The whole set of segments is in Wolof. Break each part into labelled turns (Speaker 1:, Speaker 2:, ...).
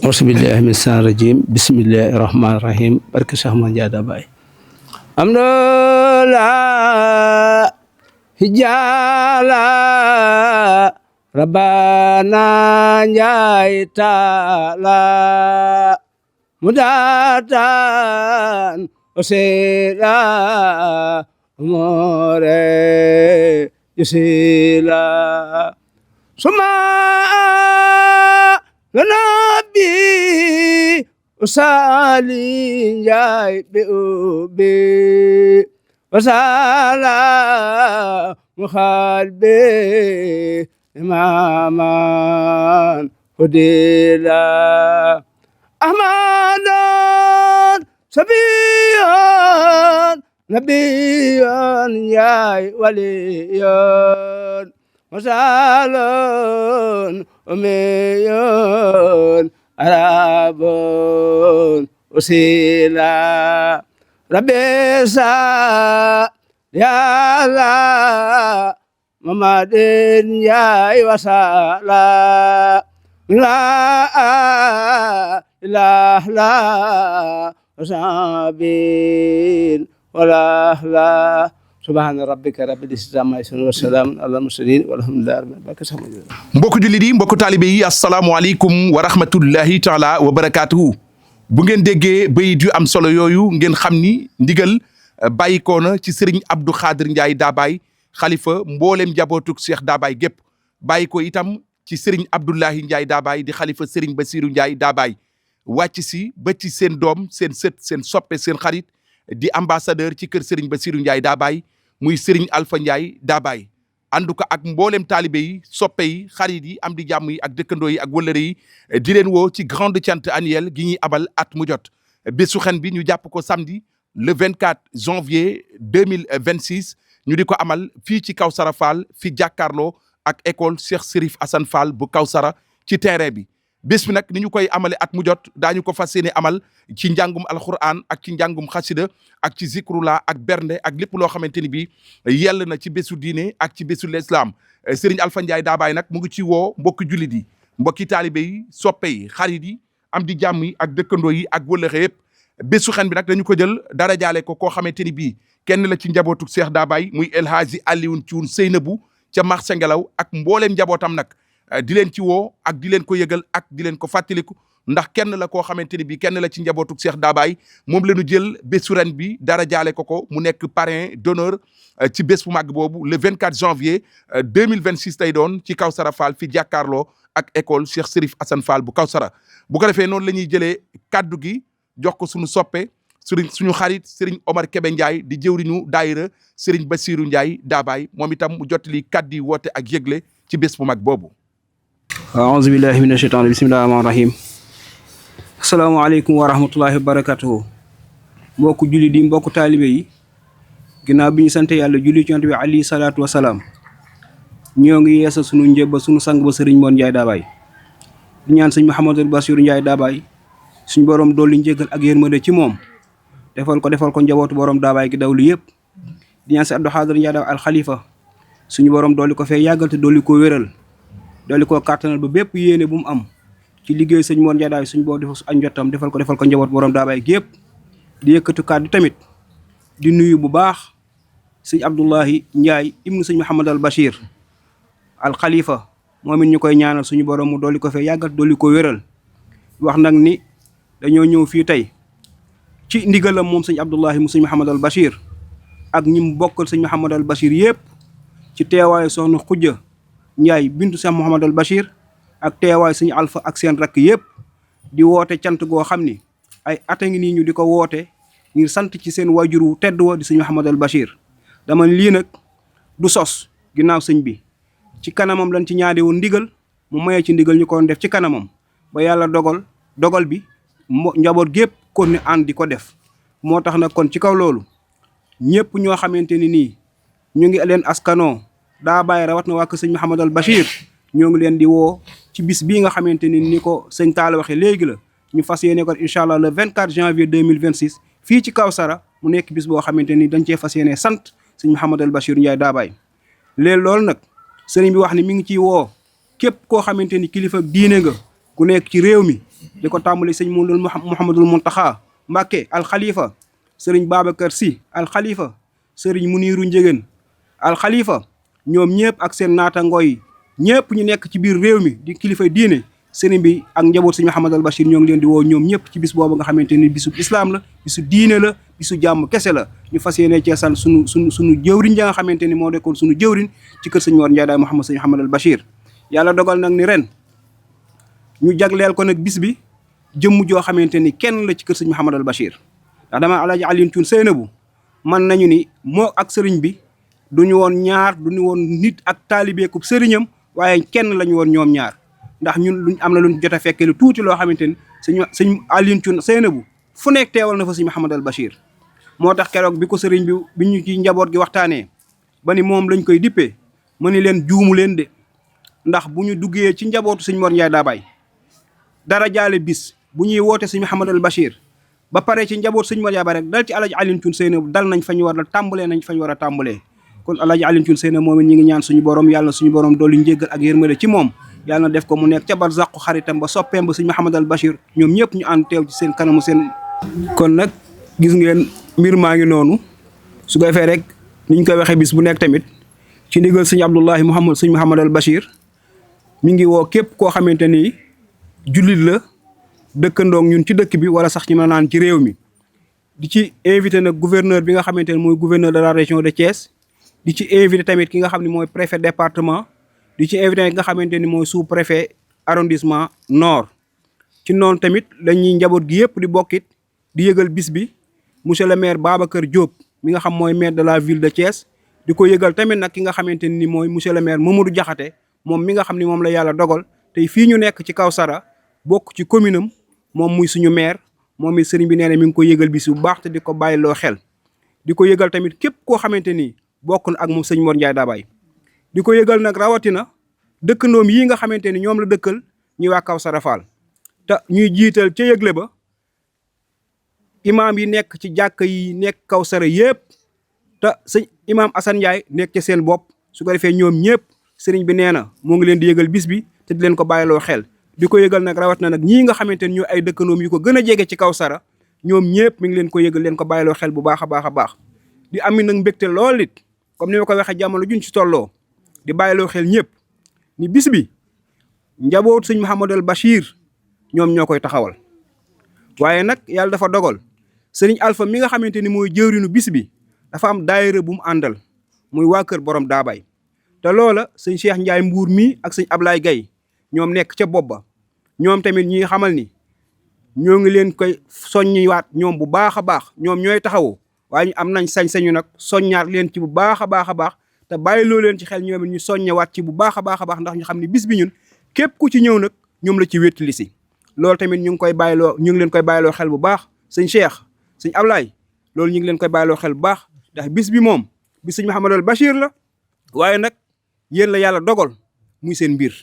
Speaker 1: Auzubillahi mina shaytaani rajiim bismillahi rahmaani rahiim barke Cheikh Ahmad Ndiaye Baye am na la hijala rabbana Ndiaye taala mudatan osela more yusila suma Nabi usali Ndiaye be wasala mukhalbe imaman hudila ahmadan sabiyan nabiyan Ndiaye waliyan masalon umeyon arabon usila rabesa ya la mamadin Ndiaye wasala la ilaha la sabin wala la subhaana rabbika rabbil izzati ammaa yasifuun wa salaamun alal mursaliin walhamdulillaahi rabbil aalamiin.
Speaker 2: mbokku jullit yi mbokku taalibe yi asalaamualeykum wa rahmatullahi taala wa barakaatuhu. bu ngeen déggee bayit yu am solo yooyu ngeen xam ni ndigal bàyyikoo na ci Serigne Abdou Khadir Ndiaye Dabaye xalifa mboolem njabootug Cheikh Dabaye gépp bàyyi ko itam ci Serigne Abdoulahi Ndiaye Dabaye di xalifa Serigne Bassirou Ndiaye Dabaye wàcc si ba ci seen doom seen sët seen soppe seen xarit di ambassadeur ci kër Serigne Bassirou Ndiaye Dabaye muy Serigne Alpha Ndiaye Dabaye ànd ko ak mboolem taalibe yi soppe yi xarit yi am di jàmm yi ak dëkkandoo yi ak wëllëre yi di leen woo ci grande cant annuelle gi ñuy abal at mu jot bésu xen bi ñu jàpp ko samedi le 24 janvier 2026 ñu di ko amal fii ci Kawsara Fall fi jàkkaarloo ak école Cheikh Serif Assane Fall bu Kawsara ci terrain bi bés bi nag ni ñu koy amale at mu jot daañu ko fas yéene amal ci njàngum alquran ak ci njàngum xasida ak ci zikrula ak bernde ak lépp loo xamante ni bi yell na ci bésu diine ak ci bésu l'islam Serigne Alpha Ndiaye Dabaye nag mu ngi ci woo mbokki jullit yi mbokki taalibe yi soppe yi xarit yi am di jàmm yi ak dëkkandoo yi ak wëllëxe yëpp bésu xen bi nag dañu ko jël dara jaale ko koo xamante ni bii kenn la ci njabootu Cheikh Dabaye muy El Hadji Alioune Thioune Seynabou ca marché Ngelaw ak mbooleem njabootam nag di leen ci woo ak di leen ko yëgal ak di leen ko fàttaliku ndax kenn la koo xamante ni bii kenn la ci njabootu Cheikh Dabaye moom la ñu jël bésu ren bi dara jaale ko mu nekk parrain d'honneur ci bés bu màgg boobu le 24 janvier 2026 tey doon ci Kawsara Fall fi jàkkaarloo ak école Cheikh Serif Assane Fall bu Kawsara bu ko defee noonu la ñuy jëlee kaddu gi jox ko suñu soppe suñu xarit Serigne Omar Kébé Ndiaye di jëwriñu daayira Serigne Bassirou Ndiaye Dabaye moom itam mu jottali kaddu yi woote ak yëgle ci bés bu mag boobu.
Speaker 1: aouzu billahi mina shaytaani bismillahi rahmaani rahim asalaamaaleykum wa rahmatullahi wa barakatuhu mbokku julli di mbokku taalibe yi ginnaaw bi ñu sant yàlla julli ci yonent bi alayhi salaatu wa salaam ñoo ngi yeesal sunu njëbba sunu sang ba Serigne Mor Ndiaye Dabaye di ñaan sëñ Mouhamadou Bassirou Ndiaye Dabaye suñ borom dolli njëgal ak yërmande ci moom defal ko njabootu borom Dabaye gi dawlu yëpp di ñaan si Abdou Khadir Ndiaye Dabaye al Khalifa suñu borom dolli ko fee yàggal te dolli ko wéral dolli koo kàttanal ba bépp yéene bu mu am ci liggéey sëñ Mor Ndiaye Dabaye suñ boo defal ak njottam defal ko njaboot borom Dabaye gi yëpp di yëkkatu kàddu tamit di nuyu bu baax sëñ Abdoulahi Ndiaye ibnu sëñ Mouhamad al Bachir al Khalifa moom it ñu koy ñaanal suñu borom mu dolli ko fee yàggal dolli ko wéral wax nag ni dañoo ñëw fii tey ci ndigalam moom sëñ Abdoulahi mu sëñ Mouhamad al Bachir ak ñi mu bokkal sëñ Mouhamad al Bachir yëpp ci teewaayu soxna Xujja Ndiaye bintu sëñ Mouhamad al Bachir ak teewaayu sëñ Alpha ak seen rakk yëpp di woote cant goo xam ni ay at a ngi nii ñu di ko woote ngir sant ci seen waajuru tedd wa di sëñ Mouhamad al Bachir dama lii nag du sos ginnaaw sëñ bi ci kanamam lañ ci ñaade woon ndigal mu mayee ci ndigal ñu ko def ci kanamam ba yàlla dogal bi njaboot gépp kon ni ànd di ko def. moo tax nag kon ci kaw loolu ñëpp ñoo xamante ni nii ñu ngi leen askanoo daa bàyyi rawat na waa kër sëñ Mouhamadul Bachir ñoo ngi leen di woo ci bis bii nga xamante ni ko sëñ Talla waxee léegi la ñu fas yéene ko incha allah le 24 janvier 2026 fii ci Kawsara mu nekk bis boo xamante ni dañ cee fas yéene sant sëñ Mouhamadul Bachir Ndiaye Dabaye. léegi loolu nag sëriñ bi wax ni mi ngi ciy woo képp koo xamante ni kilifa diine nga ku nekk ci réew mi di ko tàmbali sëñ Mouhamadul Mountakha Mbacké al Khalifa sëriñ Babacar Sy al Khalifa sëriñ Muniru Njegen al Khalifa ñoom ñëpp ak seen naataangoo yi ñëpp ñu nekk ci biir réew mi di kilifa diine sëriñ bi ak njaboot sëñ Mouhamadul Bachir ñoo ngi leen di woo ñoom ñëpp ci bis boobu nga xamante ni bisu islam la bisu diine la bisu jàmm kese la ñu fas yéene cee sant sunu jëwriñ ja nga xamante ni moo nekkoon sunu jëwriñ ci kër sëñ Mor Ndiaye daay Mouhamad sëñ Mouhamadul Bachir. yàlla dogal nag ni ren ñu jagleel ko nag bis bi jëmm joo xamante ni kenn la ci kër sëñ Mouhamadul Bachir ndax dama Alaaji Alioune Thioune Seynabou man nañu ni moo ak sëriñ bi duñu woon ñaar duñu woon nit ak taalibeekub sëriñam waaye kenn lañu woon ñoom ñaar ndax ñun luñ am na luñ jot a fekkee lu tuuti loo xamante ni sëñ Alioune Thioune Seynabou fu nekk teewal na fa sëñ Mouhamadul Bachir. moo tax keroog bi ko sëriñ bi ñu ci njaboot gi waxtaanee ba ni moom lañ koy dippee ma ni leen juumu leen de ndax bu ñu duggee ci njabootu sëñ Mor Ndiaye Dabaye dara jaale bis bu ñuy woote sëñ Mouhamadul Bachir ba pare ci njaboot sëñ Mor Ndiaye Dabaye rek dal ci Alaaji Alioune Thioune Seynabou dal nañ fa ñu war a tàmbalee nañ fa ñu war a tàmbalee kon Alaaji Alioune Thioune Seynabou moom it ñi ngi ñaan suñu borom yàlla suñu borom dolli njéggal ak yërmande ci moom yàlla na def ko mu nekk ca barzaqu xaritam ba soppeem ba sëñ Mouhamadul Bachir ñoom ñëpp ñu ànd teew ci seen kanamu seen. kon nag gis ngeen mbir maa ngi noonu su ko defee rek niñ koy waxee bis bu nekk tamit ci ndigal sëñ Abdoulahi sëñ Mouhamadul Bachir mi ngi woo képp koo xamante ni jullit la dëkkandoog ñun ci dëkk bi wala sax ñu mën naan ci réew mi di ci invité nag gouverneur bi nga xamante ne mooy gouverneur de la région de Thiès di ci invité tamit ki nga xam ne mooy préfet département di ci invité ki nga xamante ni mooy sous préfet arrondissement nord ci noonu tamit lañuy njaboot gi yëpp di bokkit di yëgal bis bi monsieur le maire Babacar Diop mi nga xam mooy maire de la ville de Thiès di ko yëgal tamit nag ki nga xamante ni mooy monsieur le maire Mamadou Diakhaté moom mi nga xam ni moom la yàlla dogal tey fii ñu nekk ci Kawsara bokk ci commune am moom muy suñu maire moom it sëriñ bi nee na mi ngi ko yëgal bis bu baax te di ko bàyyiloo xel di ko yëgal tamit képp koo xamante ni bokk na ak moom sëñ Mor Ndiaye Dabaye di ko yëgal nag rawatina dëkkandoom yii nga xamante ni ñoom la dëkkal ñuy waa Kawsara Fall te ñuy jiital ca yëgle ba imaam yi nekk ci jàkka yi nekk Kawsara yëpp te sëñ imaam Assane Ndiaye nekk ca seen bopp su ko defee ñoom ñëpp sëriñ bi nee na moo ngi leen di yëgal bis bi te di leen ko bàyyiloo xel di ko yëgal nag rawat na nag ñii nga xamante ni ñoo ay dëkkandoom yu ko gën a jege ci Kawsara ñoom ñëpp mi ngi leen ko yëgal leen ko bàyyiloo xel bu baax a baax a baax di am nag mbégte lool it comme ni ma ko waxee jamono juñ ci tolloo di bàyyiloo xel ñëpp ni bis bi njaboot sëñ Mouhamadul Bachir ñoom ñoo koy taxawal waaye nag yàlla dafa dogal sëriñ Alpha mi nga xamante ni mooy jëwrinu bis bi dafa am daayira bu mu àndal muy waa kër borom Dabaye te loola sëñ Cheikh Ndiaye Mbuur mi ak sëñ Ablaye Gaye ñoom nekk ca bopp ba ñoom tamit ñuy xamal ni ñoo ngi leen koy soññiwaat ñoom bu baax a baax ñoom ñooy taxawu waaye ñu am nañ sañ-sañu nag soññaat leen ci bu baax a baax a baax te bàyyi loo leen ci xel ñoom it ñu soññewaat ci bu baax a baax a baax ndax ñu xam ni bis bi ñun képp ku ci ñëw nag ñoom la ci wéttali si loolu tamit ñu ngi leen koy bàyyiloo xel bu baax sëñ Cheikh sëñ Ablaye loolu ñu ngi leen koy bàyyiloo xel bu baax ndax bis bi moom bis sëñ Mouhamadul Bachir la waaye nag yéen la yàlla dogal muy seen mbir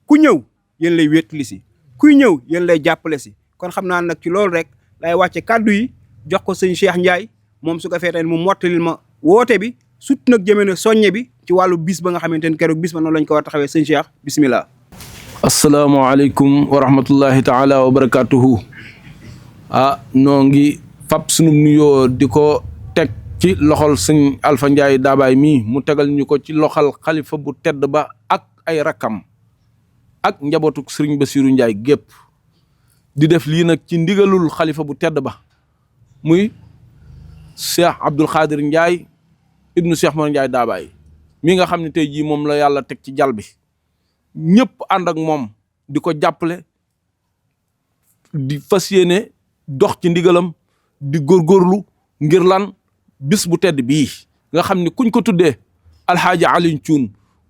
Speaker 1: ku ñëw yéen lay wéttali si kuy ñëw yéen lay jàppale si kon xam naa nag ci loolu rek lay wàcce kàddu yi jox ko sëñ Cheikh Ndiaye moom su ko feetee mu mottalil ma woote bi surtout nag jëmee ne soññe bi ci wàllu bis ba nga xamante ni keroog bis ba noonu lañ ko war a taxawee sëñ Cheikh bismillah.
Speaker 3: asalaamaaleykum wa rahmatullahi taala wa barakatuhu noo ngi fab sunu nuyoo di ko teg ci loxol sëñ Alpha Ndiaye Dabaye mii mu tegal ñu ko ci loxal xalifa bu tedd ba ak ay rakkam ak njabootuk sëriñ Bassirou Ndiaye gépp di def lii nag ci ndigalul xalifa bu tedd ba muy Cheikh Abdoul Khadir Ndiaye ibnu Cheikh Mor Ndiaye Dabaye mi nga xam ne tey jii moom la yàlla teg ci jal bi ñëpp ànd ak moom di ko jàppale di fas yéene dox ci ndigalam di góorgóorlu ngir lan bis bu tedd bii nga xam ni kuñ ko tuddee alxaaji Alioune Thioune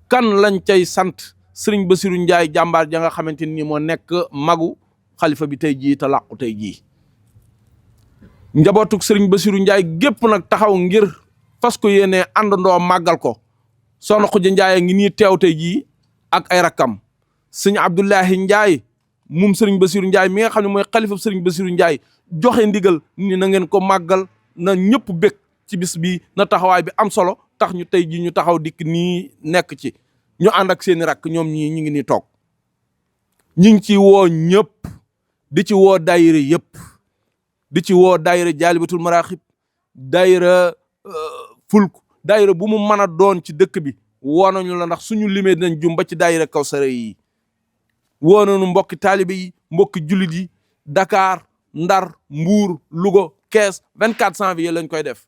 Speaker 3: kan lañ cay sant sëriñ Bassirou Ndiaye jàmbaar ja nga xamante ni moo nekk magu xalifa bi tey jii te làqu tey jii. njabootuk sëriñ Bassirou Ndiaye gépp nag taxaw ngir fas ko yéene àndandoo màggal ko. soxna Xuja Ndiaye ngi nii teew tey jii ak ay rakkam sëñ Abdoulahi Ndiaye moom sëriñ Bassirou Ndiaye mi nga xam ne mooy xalifa sëriñ Bassirou Ndiaye joxe ndigal ni na ngeen ko màggal na ñëpp bég ci bis bi na taxawaay bi am solo tax ñu tey jii ñu taxaw dikk nii nekk ci ñu ànd ak seeni rakk ñoom ñii ñu ngi nii toog ñu ngi ci woo ñëpp di ci woo daayira yëpp di ci woo daayira jaalibatul maraaxib daayira fulk daayira bu mu mën a doon ci dëkk bi woo nañu la ndax suñu limee dinañ jum ba ci daayira Kawsara yi woo nañu mbokki taalibe yi mbokki jullit yi Dakar Ndar Mbuur Louga Kees 24 janvier lañ koy def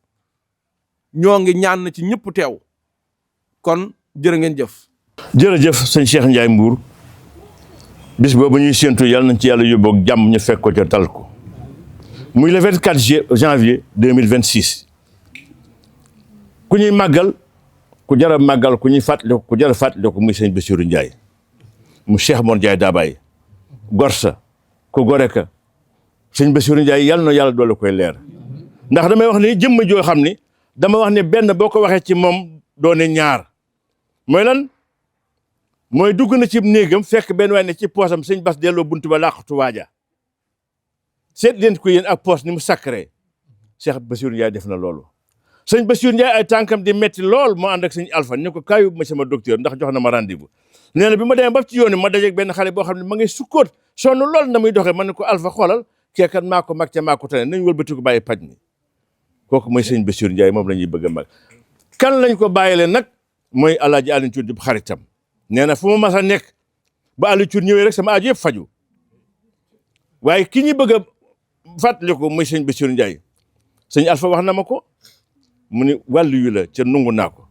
Speaker 3: ñoo ngi ñaan na ci ñëpp teew kon jërë ngeen jëf.
Speaker 4: jërëjëf sëñ Cheikh Ndiaye Mbour bis boobu ñuy séentu yàlla nañ ci yàlla yóbboog jàmm ñu fekk ko ca tal ko muy le 24 janvier 2026 ku ñuy màggal ku jar a màggal ku ñuy fàttaliku ku jar a fàttaliku muy sëñ Bassirou Ndiaye mu Cheikh Mor Ndiaye Dabaye gorsa ku gore ka sëñ Bassirou Ndiaye yàlla na yàlla doole koy leer ndax damay wax ni jëmm joo xam ni dama wax ne benn boo ko waxee ci moom doone ñaar mooy lan mooy dugg na ci néegam fekk benn waay ne ci poosam sëñ Bass delloo buntu ba làqatu waaja seet leen ko yéen ak poos ni mu sacré Cheikh Bassirou Ndiaye def na loolu sëñ Bassirou Ndiaye ay tànkam di metti lool moo ànd ak sëñ Alpha ni ko kaayu ma sama docteur ndax jox na ma rendez-vous nee na bi ma demee ba ci yoon ma dajeeg benn xale boo xam ne ma ngay sukkoot sonn lool na muy doxee man ne ko Alpha xoolal kee kat maa ko mag ca maa ko tane nañ wëlbati ko bàyyi paj mi kooku mooy sëñ Bassirou Ndiaye moom la ñuy bëgg a mag kan lañ ko bàyyilee nag mooy Alaaji Alioune Thioune di xaritam nee na fu ma mas a nekk ba Alioune Thioune ñëwee rek sama aju yëpp faju waaye ki ñu bëgg a fàttaliku mooy sëñ Bassirou Ndiaye sëñ Alpha wax na ma ko mu ni wàllu yu la ca nungu naa ko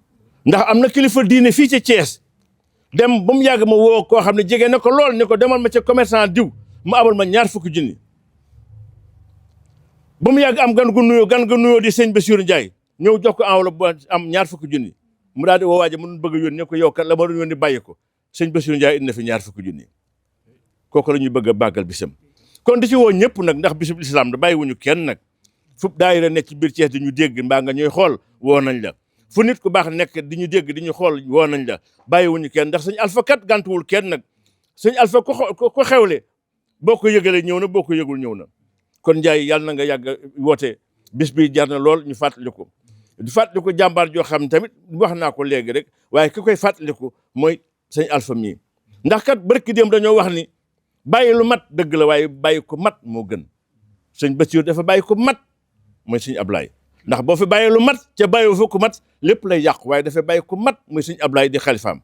Speaker 4: ndax am na kilifa diine fii ca Thiès dem ba mu yàgg ma woo koo xam ne jege na ko lool ni ko demal ma ca commerçant diw ma abal ma 20 junni ba mu yàgg am gan gu nuyoo di sëñ Bassirou Ndiaye ñëw jox ko enveloppe ba am 20 junni mu daal di woo waaje mu bëgg a yónni ne ko yow kat la ma doon yónni bàyyi ko sëñ Bassirou Ndiaye indi na fi 20 junni kooku la ñuy bëgg a bàggal bisam kon di ci woo ñëpp nag ndax bisub lislaam da bàyyi wuñu kenn nag fu daayira nekk ci biir Thiès di ñu dégg mbaa nga ñuy xool woo nañ la fu nit ku baax nekk di ñu dégg di ñu xool woo nañ la bàyyi wuñu kenn ndax sëñ Alpha kat gàntuwul kenn nag sëñ Alpha ko xewle boo ko yëgalee ñëw na boo ko yëgul ñëw na kon Ndiaye yàlla na nga yàgg woote bis bi jar na lool ñu fàttaliku di fàttaliku jàmbaar joo xam tamit wax naa ko léegi rek waaye ki koy fàttaliku mooy sëñ Alpha mii ndax kat barki démb dañoo wax ni bàyyi lu mat dëgg la waaye bàyyi ko mat moo gën sëñ Bassirou dafa bàyyi ko mat mooy sëñ Ablaye ndax boo fi bàyyi lu mat ca bàyyi fa ko mat lépp lay yàqu waaye dafay bàyyi ko mat mooy sëñ Ablaye di xalifaam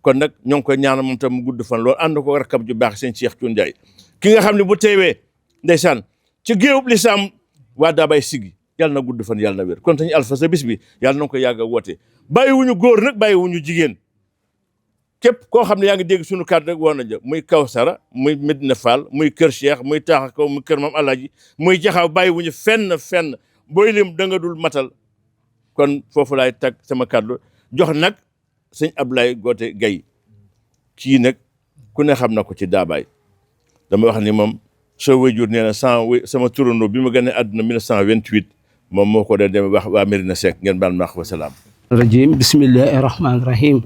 Speaker 4: kon nag ñoo ngi koy ñaanal moom tam mu gudd fan loolu ànd ko rakkam ju baax sëñ Cheikh Thioune Ndiaye ki nga xam ne bu teewee ndeysaan ci géewub lislaam waa Dabaye sigi yàlla na gudd fan yàlla na wér kon sëñ Alpha sa bis bi yàlla na ko yàgg a woote bàyyiwuñu góor nag bàyyiwuñu jigéen képp koo xam ne yaa ngi dégg suñu kàddu rek woon na ja muy Kawsara muy Medina Fall muy Kër Cheikh muy Taaxakaw muy Kër Maam Alaaji muy Jaxaaw bàyyiwuñu fenn booy lim da nga dul matal kon foofu laay tag sama kàddu jox nag sëñ Ablaye Goote Gaye kii nag ku ne xam na ko ci Dabaye dama wax ni moom soo wéjur nee na sama turandoo bi ma gën a àdduna 1928 moom moo ko doon dem wax waa Medina Seck ngeen baal ma wax wa salaam
Speaker 5: rajim bismillahi rahmaani rahim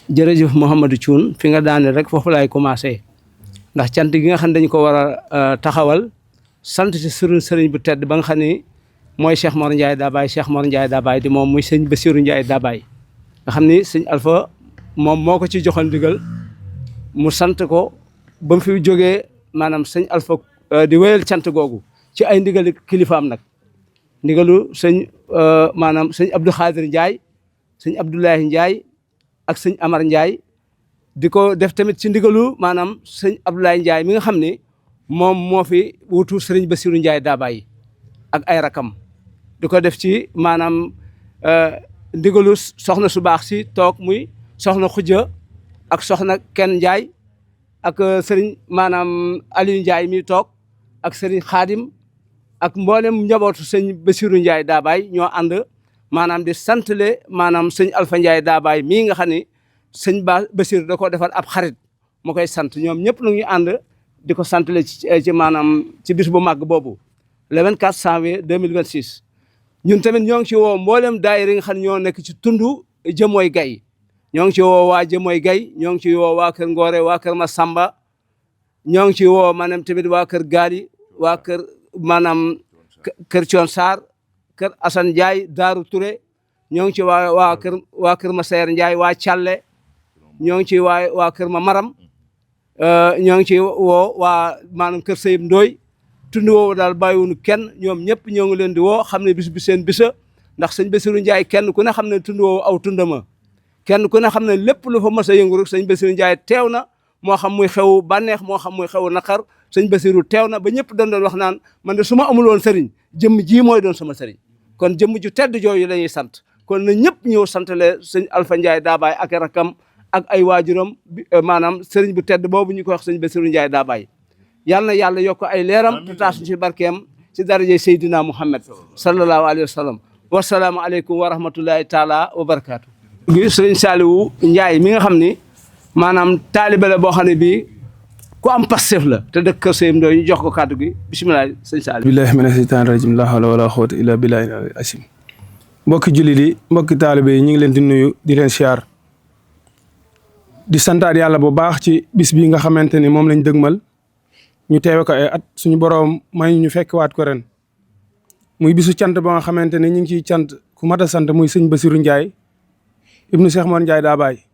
Speaker 5: jërëjëf Mouhamadou Thioune fi nga daane rek foofu laay commencé ndax cant gi nga xam ne dañu ko war a taxawal sant ci sëriñ bu tedd ba nga xam ne mooy Cheikh Mor Ndiaye Dabaye di moom muy sëñ Bassirou Ndiaye Dabaye nga xam ni sëñ Alpha moom moo ko ci joxoon ndigal mu sant ko ba mu fi jógee maanaam sëñ Alpha di wéyal cant googu ci ay ndigali kilifaam nag ndigalu maanaam sëñ Abdou Khadir Ndiaye sëñ Abdoulahi Ndiaye ak sëñ Amar Ndiaye di ko def tamit ci ndigalu maanaam sëñ Abdoulaye Ndiaye mi nga xam ne moom moo fi wutu sëriñ Bassirou Ndiaye Dabaye ak ay rakam di ko def ci maanaam ndigalu soxna su baax si toog muy soxna Xuja ak soxna Ken Ndiaye ak sëriñ maanaam Aliou Ndiaye mi toog ak sëriñ Xaadim ak mboolem njabootu sëñ Bassirou Ndiaye Dabaye ñoo ànd maanaam di santle maanaam sëñ Alpha Ndiaye Dabaye mii nga xam ne sëñ Basiru da koo defal ab xarit mu koy sant ñoom ñëpp nu ngi ànd di ko santale ci maanaam ci bis bu màgg boobu le 24 janvier 2026 ñun tamit ñoo ngi ci woo mboolem daayira yi nga xam ne ñoo nekk ci tundu Jëmooy Gay ñoo ngi ci woo waa Jëmooy Gay ñoo ngi ci woo waa kër Ngoore waa kër Masamba ñoo ngi ci woo maanaam tamit waa kër Gaali waa kër maanaam kër Coon Sarr kër Assane Ndiaye Daaru Touré ñoo ngi ci waa kër Masayer Ndiaye waa Thialé ñoo ngi ci waa kër ma Maram ñoo ngi ci woo waa maanaam kër Seyib Ndooy tund woowu daal bàyyiwunu kenn ñoom ñëpp ñoo ngi leen di woo xam ne bis bi seen bisa ndax sëñ Bassirou Ndiaye kenn ku ne xam ne tund woowu aw tundama kenn ku ne xam ne lépp lu fa mës a yëngu rek sëñ Bassirou Ndiaye teew na moo xam muy xew bànneex moo xam muy xew naqar sëñ Bassirou teew na ba ñëpp doon wax naan man de su ma amul woon sëriñ jëmm ji mooy doon sama sëriñ kon jëmm ju tedd jooyu la ñuy sant kon na ñëpp ñëw santale sëñ Alpha Ndiaye Dabaye ak rakam ak ay waajuram maanaam sëriñ bu tedd boobu ñu koy wax sëñ Bassirou Ndiaye Dabaye yal na yàlla yokk ay leeram te taas ci barkeem ci daraje Seydina Muhammad sallallahu alayhi wa sallam wasalaamu aleykum wa rahmatullahi taala wa barakaatu. sëriñ Saliou Ndiaye mi nga xam ni maanaam taalibe la boo xam ne bii ku am Pastef la te dëkk Kër Seyim Ndoye ñu jox ko kàddu gi bisimilah sëñ Saliou.
Speaker 6: billahi mina seytaani rajim la hawla wala quwwata illa billahi asim mbokki jullit yi mbokki taalibe yi ñu ngi leen di nuyu di leen siyaar di santaat yàlla bu baax ci bis bi nga xamante ni moom lañ dëgmal ñu teewe ko ay at suñu boroom may ñu fekk waat ko ren muy bisu cant ba nga xamante ni ñu ngi ciy cant ku mat a sant muy sëñ Bassirou Ndiaye ibnu Cheikh Mor Ndiaye Dabaye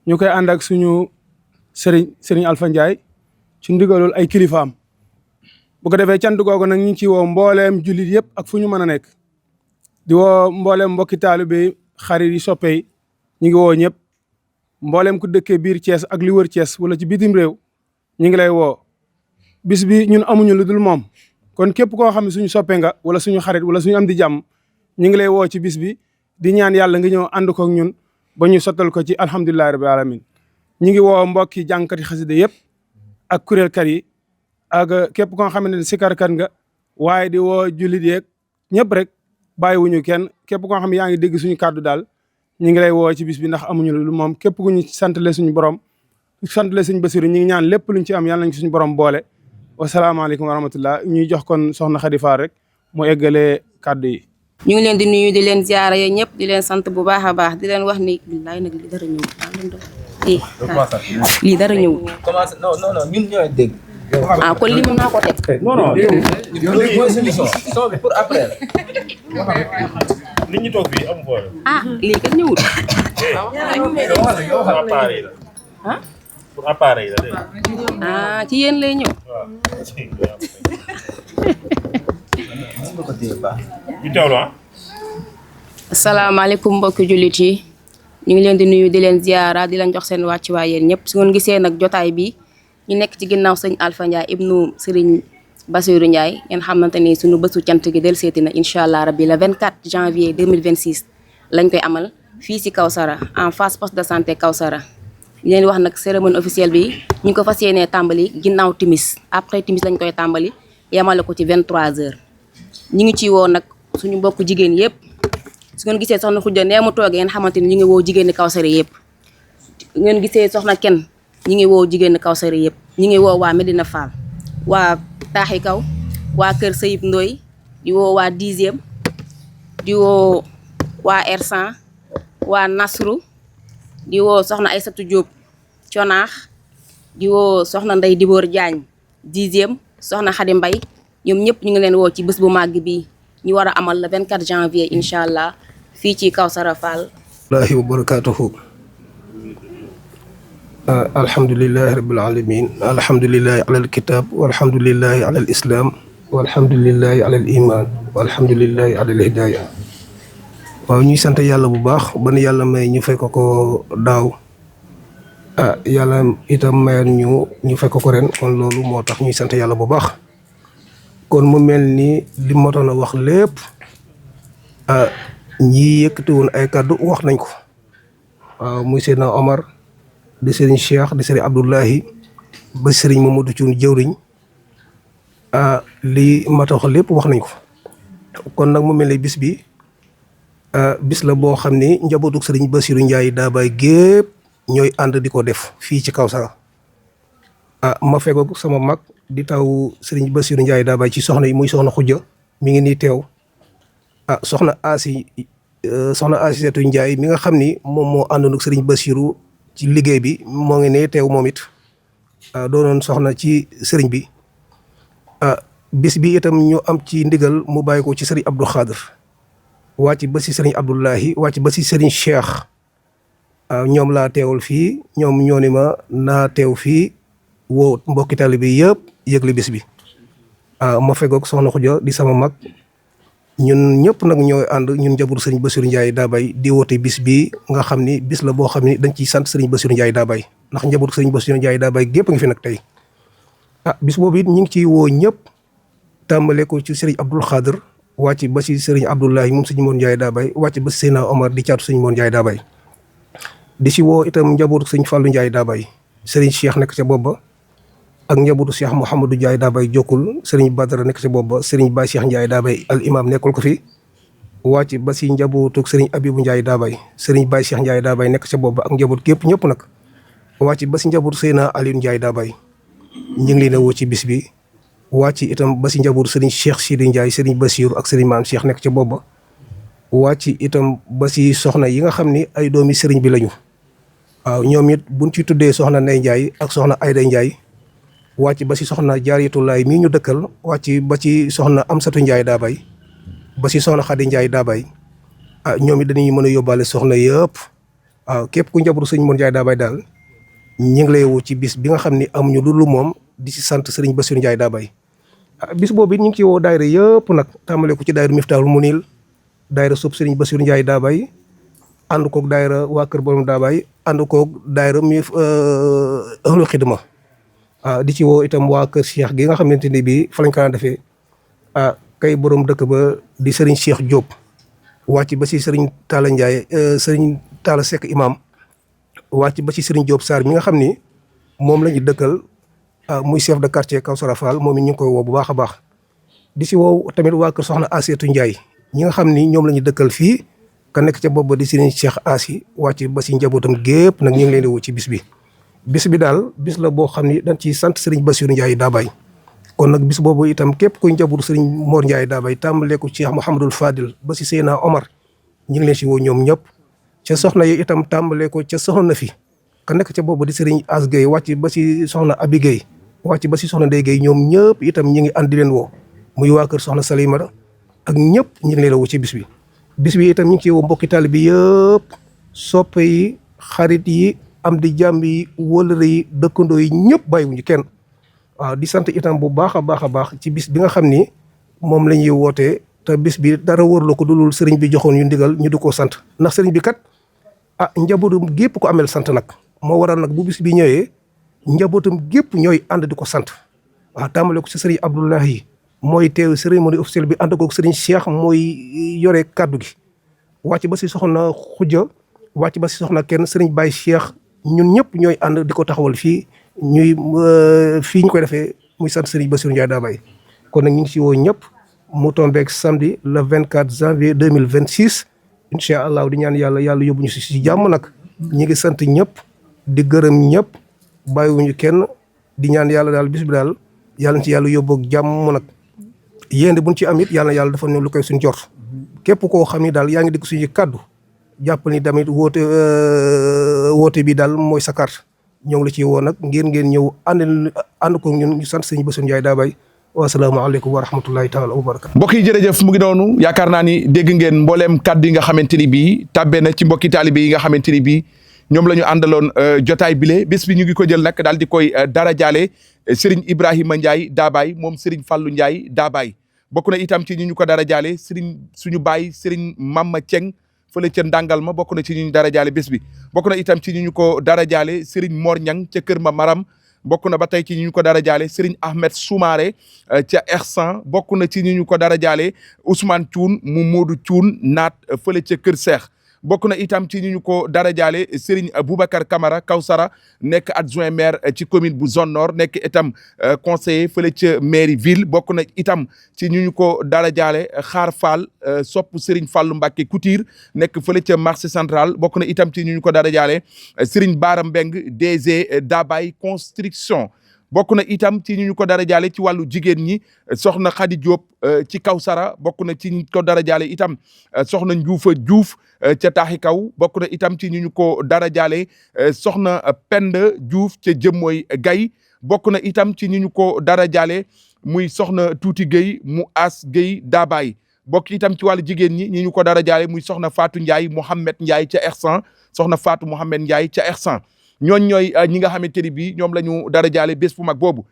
Speaker 6: ñu koy ànd ak suñu sëriñ Alpha Ndiaye ci ndigalul ay kilifaam bu ko defee cant googu nag ñu ngi ciy woo mbooleem jullit yëpp ak fu ñu mën a nekk di woo mbooleem mbokki taalibe xarit yi soppe yi ñu ngi woo ñëpp mbooleem ku dëkkee biir Thiès ak li wër Thiès wala ci bitim réew ñu ngi lay woo bis bi ñun amuñu lu dul moom kon képp koo xam ne suñu soppe nga wala suñu xarit wala suñu am di jàmm ñu ngi lay woo ci bis bi di ñaan yàlla nga ñëw ànd ko ak ñun ba ñu sottal ko ci alhamdulillahi rabbil alamin ñu ngi woo mbokki jàngkati xasida yëpp ak kuréelkat yi ak képp koo xam ne sikarkat nga waaye di woo jullit yeeg ñëpp rek bàyyiwuñu kenn képp koo xam ne yaa ngi dégg suñu kàddu daal ñu ngi lay woo ci bis bi ndax amuñu lu moom képp ku ñu santale suñu borom santale suñu Bassirou ñu ngi ñaan lépp luñ ci am yàlla nañ ci suñu borom boole wasalaamaaleykum wa rahmatullah ñuy jox kon soxna Khady Fall rek mu eggalee kàddu yi.
Speaker 7: ñu ngi leen di nuyu di leen ziara yéen ñëpp di leen sant bu baax a baax di leen wax ni billaay nag lii dara ñëw lii dara ñëw
Speaker 8: non ñun ñooy dégg.
Speaker 7: kon lii mën naa ko teg.
Speaker 8: non mooy solution son bi pour après la.
Speaker 4: nit ñi toog fii amu boole.
Speaker 7: lii kat ñëwul.
Speaker 4: pour appareil la dégg.
Speaker 7: ci yéen lay ñëw.
Speaker 4: ñu teewlu
Speaker 7: asalaamaaleykum mbokki jullit yi ñu ngi leen di nuyu di leen ziara di leen jox seen wàccuwaay yéen ñëpp su ngeen gisee nag jotaay bi ñu nekk ci ginnaaw sëñ Alpha Ndiaye ibnu Serigne Bassirou Ndiaye ngeen xamante ni suñu bësu cant gi del seeti na incha allah rabbi le 24 janvier 2026 lañ koy amal fii si Kawsara en face poste de santé Kawsara ñu leen wax nag cérémonie officielle bi ñu ngi ko fas yéenee tàmbali ginnaaw timis après timis lañ koy tàmbali yemale ko ci 23h ñu ngi ci woo nag suñu mbokku jigéen yëpp su ngeen gisee soxna Khoudia nee mu toogee ngeen xamante ni ñu ngi woo jigéeni Kawsara yëpp ngeen gisee soxna kenn ñu ngi woo jigéeni Kawsara yëpp ñu ngi woo waa Medina Fall waa Taaxi Kaw waa Kër Seyib Ndoy di woo waa 10e di woo waa R100 waa Nasru di woo soxna Aysatu Diop Conaax di woo soxna Ndey Diboor Diagne 10e soxna Xadi Mbay ñoom ñëpp ñu ngi leen woo ci bés bu màgg bi ñu war a amal le 24 janvier incha allah fii ci Kawsara Fall.
Speaker 9: wallaahi wa barakaatuhu. alhamdulilahi rabbil alamin alhamdulilahi ala alkitab walhamdulilahi ala al islam walhamdulilahi ala al iman walhamdulilahi ala al hidaya. waaw ñuy sant yàlla bu baax ba nu yàlla may ñu fekk ko daaw yàlla itam mayoon ñu fekk ko ren kon loolu moo tax ñuy sant yàlla bu baax. kon mu mel ni li ma doon a wax lépp ñi yëkkati woon ay kàddu wax nañ ko waaw muy Seydina Omar di Serigne Cheikh di Serigne Abdoulahi ba Serigne Mamadou Thioune jëwriñ li ma tax lépp wax nañ ko kon nag mu mel ni bis bi bis la boo xam ni njabootu Serigne Bassirou Ndiaye Dabaye gépp ñooy ànd di ko def fii ci Kawsara ma fegoog sama mag di taw Serigne Bassirou Ndiaye Dabaye ci soxna yi muy soxna Xujja mi ngi nii teew soxna Asiatu Ndiaye mi nga xam ni moom moo àndoon ak Serigne Bassirou ci liggéey bi moo ngi nee teew moom it doonoon soxna ci Serigne bi bis bi itam ñu am ci ndigal mu bàyyi ko ci Serigne Abdou Khadir wàcc ba si Serigne Abdoulahi wàcc ba si Serigne Cheikh ñoom laa teewal fii ñoom ñoo ni ma naa teew fii woo mbokki taalibe bi yëpp yëgle bis bi ma fegoog soxna Xuja di sama mag ñun ñëpp nag ñooy ànd ñun njabootu Serigne Bassirou Ndiaye Dabaye di woote bis bi nga xam ni bis la boo xam ni dañ ciy sant Serigne Bassirou Ndiaye Dabaye ndax njabootu Serigne Bassirou Ndiaye Dabaye gépp ngi fi nag tey bis boobu it ñu ngi ciy woo ñëpp tàmbale ko ci Serigne Abdoul Khadir wàcc ba si Serigne Abdoulahi moom Serigne Mor Ndiaye Dabaye wàcc ba si Seyna Omar di caatu Serigne Mor Ndiaye Dabaye di si woo itam njabootu Serigne Fallou Ndiaye Dabaye Serigne Cheikh nekk ca booba ak njabootu Cheikh Mouhamadou Ndiaye Dabaye jokkul Serigne Badara nekk ca booba Serigne Baye Cheikh Ndiaye Dabaye al imam nekkul ko fi wàcc ba si njabootu Serigne Abibou Ndiaye Dabaye Serigne Baye Cheikh Ndiaye Dabaye nekk ca booba ak njaboot gépp ñëpp nag wàcc ba si njabootu Seyna Aliou Ndiaye Dabaye ñu ngi leen a woo ci bis bi wàcc itam ba si njabootu Serigne Cheikh Sidi Ndiaye Serigne Bassirou ak Serigne Maam Cheikh nekk ca booba wàcc itam ba si soxna yi nga xam ni ay doomi Serigne bi lañu waaw ñoom it buñ ci tuddee soxna Ndey Ndiaye ak soxna Ayda Ndiaye wàcc ba si soxna Jaariyatullaay mii ñu dëkkal wàcc ba ci soxna Amsatu Ndiaye Dabaye ba si soxna Xadi Ndiaye Dabaye ñoom it dañuy mën a yóbbaale soxna yëpp waaw képp ku njabootu Serigne Mor Ndiaye Dabaye daal ñu ngi lay woo ci bis bi nga xam ni amuñu lu moom di si sant Serigne Bassirou Ndiaye Dabaye bis boobu it ñu ngi ci woo daayira yëpp nag tàmbale ko ci daayira Miftahul Munil daayira sub Serigne Bassirou Ndiaye Dabaye ànd koog daayira waa Kër Borom Dabaye ànd koog daayira mi ahlu xidma di ci woo itam waa Kër Cheikh gi nga xamante ni bii fa lañ ko daan defee kay borom dëkk ba di Serigne Cheikh Diop wàcc ba si Serigne Talla Ndiaye Serigne Talla Seck imam wàcc ba ci Serigne Diop Sarr mi nga xam ni moom la ñu dëkkal muy chef de quartier Kawsara Fall moom it ñu ngi koy woo bu baax a baax di si woo tamit waa kër soxna Asiatu Ndiaye ñi nga xam ni ñoom la ñu dëkkal fii ka nekk ca bopp ba di Serigne Cheikh Asi wàcc ba si njabootam gépp nag ñu ngi leen di woo ci bis bi. bis bi daal bis la boo xam ni dañ ciy sant Serigne Bassirou Ndiaye Dabaye kon nag bis boobu itam képp kuy njabootu Serigne Mor Ndiaye Dabaye tàmbalee ko Cheikh Mouhamadul Fadil ba si Seyna Omar ñu ngi leen si woo ñoom ñëpp ca soxna yi itam tàmbalee ko ca soxna fi ka nekk ca boobu di Serigne As Gueye wàcc ba si soxna Abi Gueye wàcc ba si soxna Ndeye Gueye ñoom ñëpp itam ñu ngi ànd di leen woo muy waa kër soxna Salimata ak ñëpp ñu ngi leen a woo ci bis bi. bis bi itam ñu ngi ciy woo mbokki taalibe bi yëpp soppe yi xarit yi am di jàmm yi wëllëre yi dëkkandoo yi ñëpp bàyyiwuñu kenn waaw di sant itam bu baax a baax ci bis bi nga xam ni moom la ñuy wootee te bis bi dara wërloo ko dulul sëriñ bi joxoon ñu ndigal ñu di ko sant ndax sëriñ bi kat njabootum gépp ko amel sant nag moo waral nag bu bis bi ñëwee njabootam gépp ñooy ànd di ko sant waaw tàmbale ko si sëriñ Abdoulahi mooy teew cérémonie officielle bi ànd koog sëriñ Cheikh mooy yore kaddu gi wàcc ba si soxna Xujja wàcc ba si soxna kenn sëriñ Baye Cheikh ñun ñëpp ñooy ànd di ko taxawal fii fii ñu koy defee muy sant sëriñ Bassirou Ndiaye Dabaye kon nag ñu ngi si woo ñëpp mu tombeeg samedi le 24 janvier 2026 incha allah di ñaan yàlla yóbbu ñu si jàmm nag ñi ngi sant ñëpp di gërëm ñëpp bàyyiwuñu kenn di ñaan yàlla daal bis bi daal yàlla na ci yàlla yóbbu ak jàmm nag yéen buñ ci am it yàlla na yàlla dafa ne lu koy suñ jort képp koo xam ni daal yaa ngi dégg suñu kàddu jàppal ni tamit woote bi daal mooy sa carte ñoo ngi la ci woo nag ngeen ñëw ànd ko ñun ñu sant sëñ Bassirou Ndiaye Dabaye wasalaamaaleykum wa rahmatullahi taala wa barakatu
Speaker 2: mbokk yi jërëjëf mu ngi noonu yaakaar naa ni dégg ngeen mbooleem kàddu yi nga xamante ni bii tàbbee na ci mbokki taalibe yi nga xamante ni bii ñoom la ñu àndaloon jotaay bile bés bi ñu ngi ko jël nag daal di koy dara jaale Serigne Ibrahima Ndiaye Dabaye moom Serigne Fallou Ndiaye Dabaye bokk na itam ci ñi ñu ko dara jaale Serigne suñu baay Serigne Mama Thieng fële ca Ndangal ma bokk na ci ñu dara jaale bés bi bokk na itam ci ñu ko dara jaale Serigne Mor Niang ca Kër Ma Maram bokk na ba tey ci ñu ko dara jaale Serigne Ahmed Soumaré ca Ersan bokk na ci ñu ko dara jaale Ousmane Thioune mu Modou Thioune naat fële ca Kër Seex bokk na itam ci ñu ko dara jaale Serigne Boubacar Camara Kawsara nekk adjoint maire ci commune bu zone nord nekk itam conseiller fële ca mairie ville bokk na itam ci ñu ko dara jaale Xaar Fall sopp Serigne Fallou Mbacké Couture nekk fële ca marché central bokk na itam ci ñu ko dara jaale Serigne Bara Mbeng DG Dabay construction bokk na itam ci ñu ko dara jaale ci wàllu jigéen ñi soxna Khady Diop ci Kawsara bokk na ci ñu ko dara jaale itam soxna Ndioufa Diouf ca Taaxi Kaw bokk na itam ci ñu ko dara jaale soxna Penda Diouf ca Jëmmooy Gay bokk na itam ci ñu ko dara jaale muy soxna Tuuti Gueye mu As Gueye Dabay bokk itam ci wàllu jigéen ñi ñu ko dara jaale muy soxna Fatou Ndiaye Mohamed Ndiaye ca Ersan soxna Fatou Mohamed Ndiaye ca Ersan ñooy ñi nga xamante ni bii ñoom la ñu dara jaale bés bu mag boobu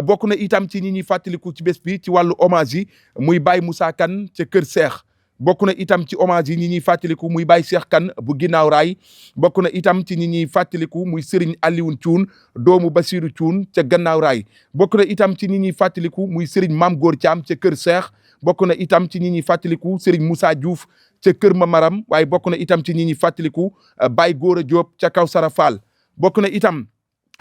Speaker 2: bokk na itam ci ñi ñuy fàttaliku ci bés bi ci wàllu hommage yi muy Baye Moussa Kane ca Kër Seex bokk na itam ci hommage yi ñi ñuy fàttaliku muy Baye Cheikh Kane bu ginnaaw raay bokk na itam ci ñi ñuy fàttaliku muy Serigne Alioune Thioune doomu Basirou Thioune ca gannaaw raay bokk na itam ci ñi ñuy fàttaliku muy Serigne Mame Gor Thiam ca Kër Seex bokk na itam ci ñi ñuy fàttaliku Serigne Moussa Diouf ca Kër Mamaram waaye bokk na itam ci ñi ñuy fàttaliku Baye Gora Diop ca Kawsara Fall bokk na itam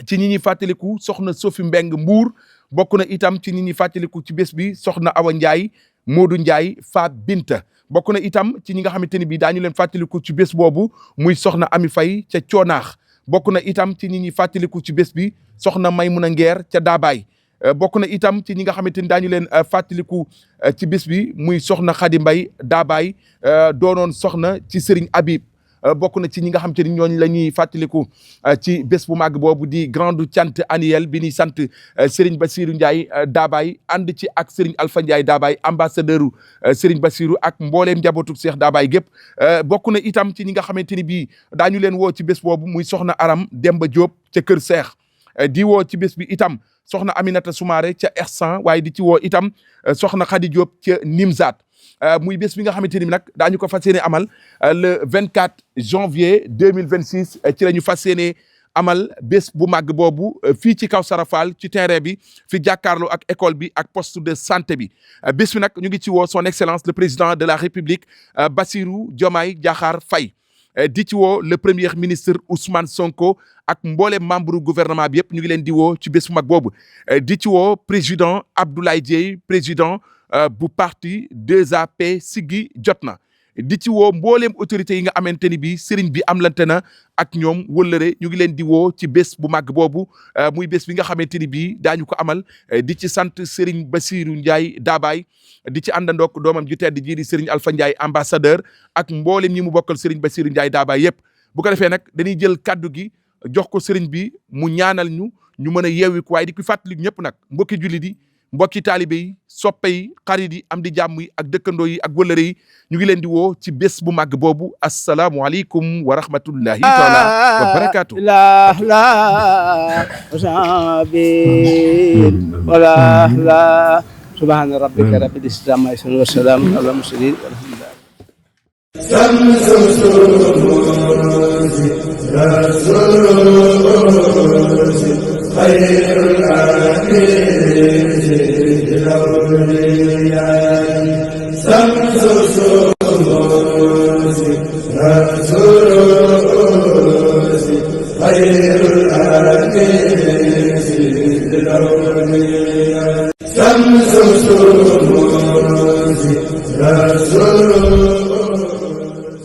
Speaker 2: ci ñi ñuy fàttaliku soxna Sophie Mbeng Mbour bokk na itam ci ñi ñuy fàttaliku ci bés bi soxna Awa Ndiaye Modou Ndiaye Fa Binta bokk na itam ci ñi nga xamante ni bii daañu leen fàttaliku ci bés boobu muy soxna Ami Faye ca Coonaax bokk na itam ci ñi ñuy fàttaliku ci bés bi soxna Maymuna Ngeer ca Daabaay bokk na itam ci ñi nga xamante ni daañu leen fàttaliku ci bés bi muy soxna Khady Mbay Daabaay doonoon soxna ci Serigne Habib bokk na ci ñi nga xam te ni ñooñu la ñuy fàttaliku ci bés bu màgg boobu di grande cant annuel bi ñuy sant Serigne Bassirou Ndiaye Dabaye ànd ci ak Serigne Alpha Ndiaye Dabaye ambassadeur Serigne Bassirou ak mbooleem njabootu Cheikh Dabaye gépp bokk na itam ci ñi nga xamante ni bii daañu leen woo ci bés boobu muy soxna Aram Demba Diop ca Kër Seex di woo ci bés bi itam soxna Aminata Soumaré ca Ersan waaye di ci woo itam soxna Khady Diop ca Nimzat muy bés bi nga xamante ni nag daañu ko fas yéene amal le 24 janvier 2026 ci la ñu fas yéene amal bés bu màgg boobu fii ci Kawsara Fall ci terrain bi fi jàkkaarloo ak école bi ak poste de santé bi bés bi nag ñu ngi ci woo son excellence le président de la république Bassirou Diomaye Diakhar Faye di ci woo le premier ministre Ousmane Sonko ak mboolem membre gouvernement bi yëpp ñu ngi leen di woo ci bés bu mag boobu di ci woo président Abdoulaye Dièye président bu parti 2AP Siggi jot na di ci woo mbooleem autorités yi nga xamante ni bii sëriñ bi am lante na ak ñoom wëllëre ñu ngi leen di woo ci bés bu màgg boobu muy bés bi nga xamante ni bii daañu ko amal di ci sant sëriñ Bassirou Ndiaye Dabaye di ci àndandook doomam ju tedd ji di sëriñ Alpha Ndiaye ambassadeur ak mboolem ñi mu bokkal sëriñ Bassirou Ndiaye Dabaye yëpp bu ko defee nag dañuy jël kaddu gi jox ko sëriñ bi mu ñaanal ñu mën a yeewi ko waaye di ko fàttali ñëpp nag mbokki jullit yi mbokki taalibe yi soppe yi xarit yi am di jàmm yi ak dëkkandoo yi ak wëllëre yi ñu ngi leen di woo ci bés bu màgg boobu asalaamualeykum wa rahmatullahi taala wa barakaatu
Speaker 5: la subhana rabbika rabbil izzati amma yasifun wa salamun ala mursalin
Speaker 10: alhamdulillah